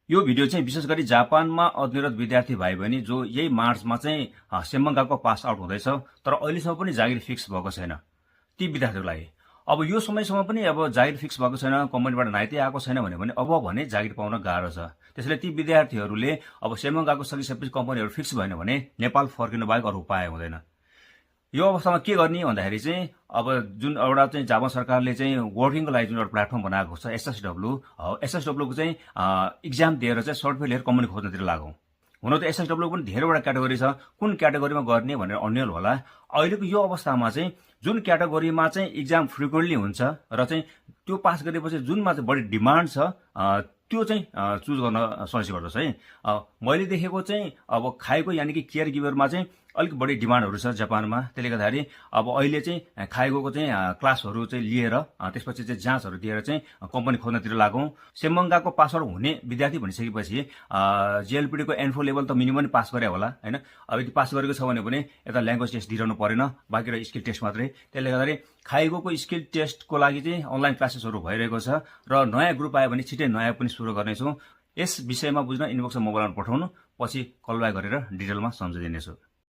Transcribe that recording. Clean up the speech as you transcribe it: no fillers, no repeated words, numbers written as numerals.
यो भिडियो चाहिँ विशेष गरी जापानमा अध्ययनरत विद्यार्थी भाइ बहिनी जो यही मार्चमा चाहिँ सेमङ्गाको पास आउट हुँदैछ तर अहिलेसम्म पनि जागिर फिक्स भएको छैन ती विद्यार्थीको लागि। अब यो समयसम्म पनि अब जागिर फिक्स भएको छैन, कम्पनीबाट नाइते आएको छैन भने अब भने जागिर पाउन गाह्रो छ। त्यसैले ती विद्यार्थीहरूले अब सेमङ्गाको सकिसकेपछि कम्पनीहरू फिक्स भएन भने नेपाल फर्किनु बाहेक अरू उपाय हुँदैन। यो अवस्थामा के गर्ने भन्दाखेरि चाहिँ अब जुन एउटा चाहिँ जापान सरकारले चाहिँ वर्किङको लागि जुन एउटा प्लेटफर्म बनाएको छ एसएसडब्ल्यूको चाहिँ इक्जाम दिएर चाहिँ सर्टिफिकेट लिएर कम्पनी खोज्नतिर लागौँ। हुन त एसएसडब्ल्यूको पनि धेरैवटा क्याटेगोरी छ, कुन क्याटेगोरीमा गर्ने भनेर अन्यल होला। अहिलेको यो अवस्थामा चाहिँ जुन क्याटेगोरीमा चाहिँ इक्जाम फ्रिक्वेन्टली हुन्छ र चाहिँ त्यो पास गरेपछि जुनमा चाहिँ बढी डिमान्ड छ त्यो चाहिँ चुज गर्न सजेस्ट गर्दछ है। मैले देखेको चाहिँ अब खाएको यानि कि केयर गिभरमा चाहिँ अलिक बढी डिमान्डहरू छ जापानमा। त्यसले गर्दाखेरि अब अहिले चाहिँ खाएकोको चाहिँ क्लासहरू चाहिँ लिएर त्यसपछि चाहिँ जाँचहरू दिएर चाहिँ कम्पनी खोज्नतिर लागौँ। सेमङ्गाको पासआउट हुने विद्यार्थी भनिसकेपछि जेएलपिडीको एन्फो लेभल त मिनिमम पास गरे होला हैन। अब यदि पास गरेको छ भने पनि यता ल्याङ्ग्वेज टेस्ट दिइरहनु परेन, बाँकी र स्किल टेस्ट मात्रै। त्यसले गर्दाखेरि खाएकोको स्किल टेस्टको लागि चाहिँ अनलाइन क्लासेसहरू भइरहेको छ र नयाँ ग्रुप आयो भने छिटै नयाँ पनि सुरु गर्नेछौँ। यस विषयमा बुझ्न इनबक्समा मोबाइलमा पठाउनु, पछि कल ब्याक गरेर डिटेलमा सम्झिदिनेछु।